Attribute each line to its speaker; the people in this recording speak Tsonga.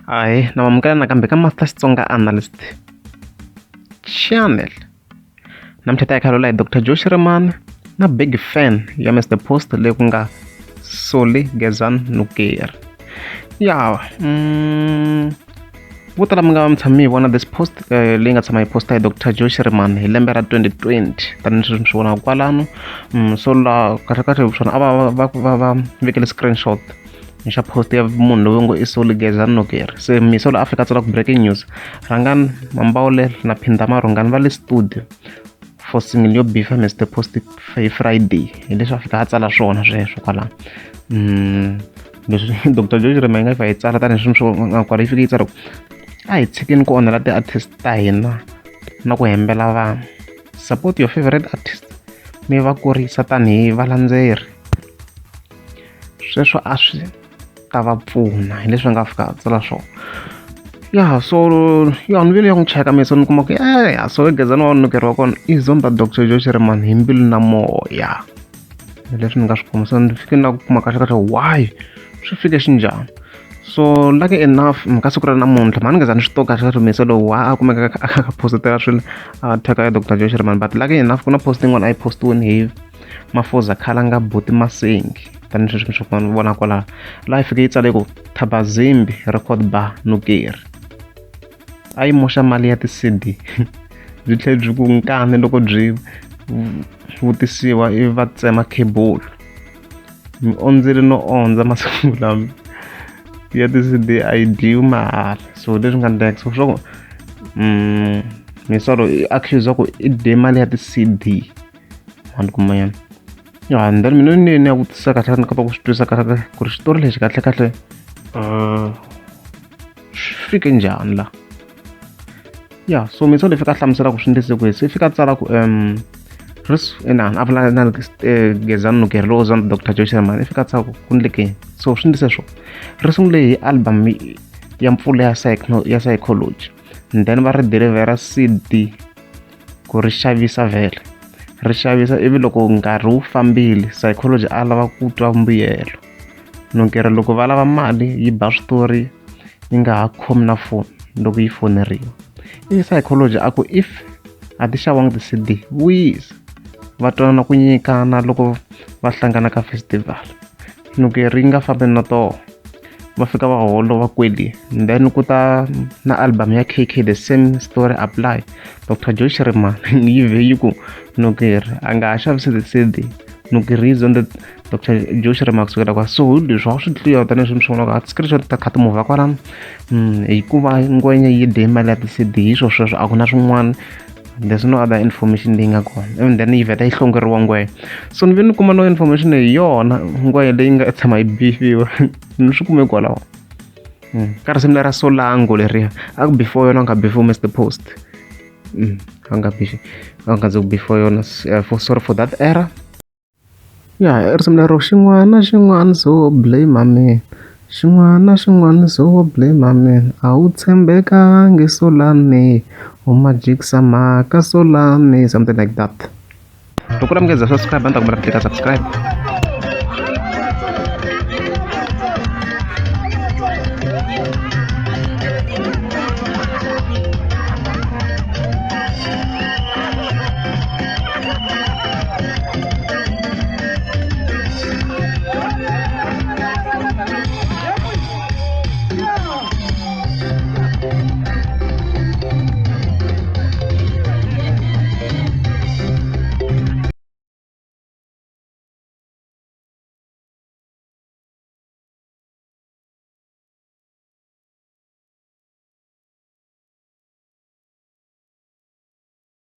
Speaker 1: Ahee na amukela nakambe ka Master Xitsonga Analyst Channel. Namuntlha ta hi kha hi Doctor Joe Shirimani na big fan ya Mister Post leyi ku nga Solly Gezani Nukeri. Ya vo tala mi nga va mi tshame mi yi vona this post leyi nga tshama yi posta hi Doctor Joe Shirimani hi lembe ra 2020 tanihileswi mi swi vonaka kwalano. So laha kahlekahle swona a va va va va vekele screenshot xa post ya munhu loyi ngo i Solly Gezani Nukeri. Se Miss Africa tsala ku breaking news Rhangani Mambawulele na Phinda Marhungani va le studio for single yo bifa Mister Post hi Friday hi leswi a fika a tsala swona sweswo kwalano. Leswi Doctor Joe Shirimani yi nga fika yi tsala tanihileswi mi swi nga kwala yi fike yi tsala ku a hi tshikeni ku onhela ti-artist ta hina na ku hembela vanhu support your favorite artist mi va kurisa tanihi valandzeri sweswo a swi ta va pfuna hi leswi nga fika a tsala swona. Ya so ya ni vile ya n'wi cheka me so ni kuma ku ya so Gezani wa Nukeri wa kona i zonda Doctor Joe Shirimani hi mbilu na moya hi leswi ni nga swi kuma so ni fike na ku kuma kahlekahle why swi fike xinjhani. So lucky enough ka siku ra namuntlha mhani Gezani swi to kahlekahle misa lowu wa a kumeka a kha a postela swilo a tag ya Doctor Joe Shirimani but lucky enough ku na post yin'wana a yi postiwini hi Mafoza Khalanga Buti Masengi tanihileswi mi swi vona kwalaho laha yi fike yi tsale ku Thabazimbi record bar Nukeri a yi moxa mali ya ti-C_D byi tlhela byi ku nkani loko byi vutisiwa ivi va tsema cable mi ondzile no ondza masiku lama ya ti-C_D a yi dyiwi mahala so leswi nga endleka so swa ku misolo i accuse ku i dye mali ya ti-C_D wa ni kuma nyana ya and then mina ni ni ya vutisa kahle ni kota ku swi twisisa kahle ku ri xitori lexi kahle kahle swi fike njhani la ya so misolo yi fika hlamusela ku swi endlise ku se fika tsala ku inani a vula na Gezani Nukeri lowo zona Doctor Joe Shirimani i fika tsala ku ku endleke yini so swi endlise swona ri sungule hi album ya mpfula ya ya psychology and then va ri delivera C_D ku ri xavisa vhele ri xavisa ivi loko nkarhi wu fambile psychology a lava ku twa mbuyelo Nukeri loko va lava mali yi ba switori yi nga ha khomi na foni loko yi foneriwa ivi psychology a ku if a ti xavangi ti-C_D vuyisa va twanana ku nyikana loko va hlangana ka festival Nukeri yi nga fambi na toho va fika va holova kwele then ku ta na album ya K_K the same story apply Doctor Joe Shirimani yi vhe yi ku Nukeri a nga ha xavisi ti-C_D Nukeri yi zonde Doctor Joe Shirimani kusukela kwa so leswi a swi tliwa tanihileswi mi swi vonaka ti-screenshot ta kha ti muvha kwalano hikuva ngwenya yi dye mali ya ti-C_D hi swo sweswo a ku na swin'wana there's no other information leyi nga kona and then yi vheta yi hlongoriwa ngwenya so ni ve ni kuma no information hi yona ngwenya leyi nga tshama yi bifiwa ni swi kume kwalaho ka risimu lera Solango leriya a ku before yona a nga bifiwi Mister Post a nga bifi a nga ze ku before yona for sorry for that error. Ya i risimu lero xin'wana na xin'wana so blame mina xin'wana na xin'wana so blame mina a wu tshembekangi Solani u majikisa mhaka Solani something like that. Loko u la subscribe a ni ta kombela ku klika subscribe.